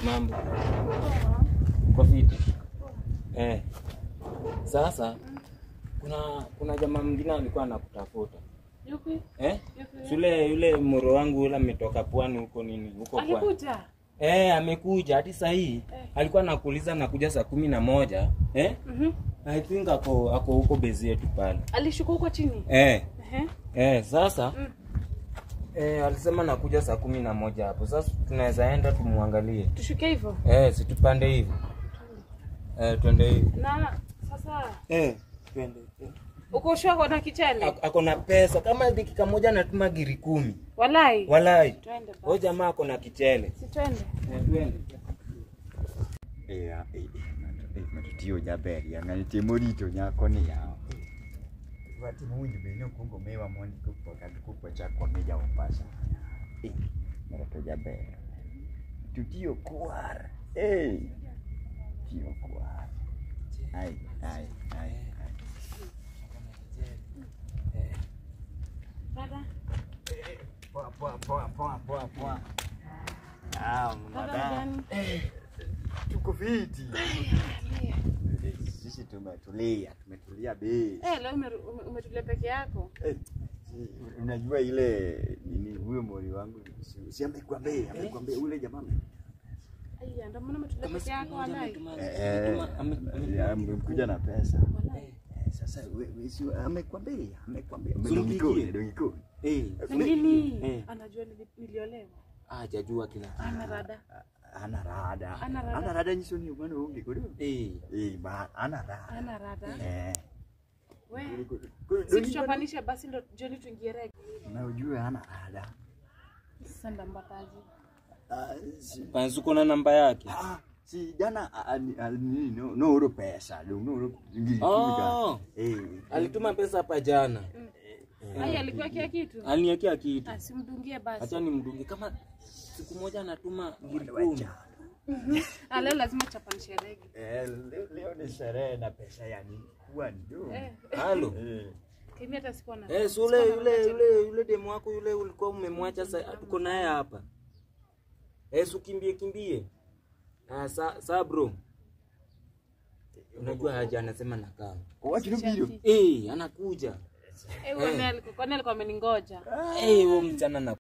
Mambo. Kwa fiti. Sasa kuna jamaa mwingine alikuwa anakutafuta. Yupi? Yule yule moro wangu yule ametoka pwani huko nini? Huko pwani. Alikuja? Amekuja hadi saa hii. Alikuwa anakuuliza nakuja saa 11. I think ako huko base yetu pale. Alishuka huko chini? Sasa alisema nakuja saa 11 hapo. Sasa tunaweza enda tumuangalie. Tushuke hivyo? Si tupande hivyo. Twende hivyo. Na sasa Twende. Uko sure na kichele? Ako na pesa kama dakika moja anatuma giri 10. Walai. Walai. Twende basi. Huyo jamaa ako na kichele. Si twende. Twende. Matutio jaberi ng'ani timo rito nyako ni yao. Watimo winjo be nokwongo miwa mondi kopwa chakwa mi ja Mombasa. Mara to jaber. Tutio kwar. Tio kwar. Ai ai ai. Baba. Poa poa poa poa poa poa. Ah, madam. Tuko fiti. Sisi tumetulia be. Leo umetulia peke yako. Unajua ile nini huyo mori wangu si amekwambia ule jamaa. Aya, ndio maana umetulia peke yako walai. Amekuja na pesa. Sasa wewe si amekwambia. Dongiko. Lakini anajua niliolewa. Hajajua kila kitu. Ana rada. Ana rada nyiso ni mano onge kodo. Ana rada. Ana rada. Wewe. Si tuchapanisha basi ndo jioni tuingie rege. Na ujue ana rada. Sasa ndambataje? Panzu kuna namba yake. Si jana no oro pesa, no oro ngiri. Alituma pesa hapa jana. Ai, alikuwa kia kitu? Aliniwekea kitu. Simdungie basi. Acha nimdungie kama siku moja anatuma ngiri 10. Leo lazima chapanishe rege. Leo ni sherehe na pesa yani kuwa ndio. Halo. Kimi hata sikuwa na. Sule yule demu wako yule ulikuwa umemwacha sasa tuko naye hapa. Ukimbie kimbie. Sa bro. Unajua haja anasema nakaa. Kwa wapi Anakuja. Wewe alikuwa ameningoja. Wewe mchana na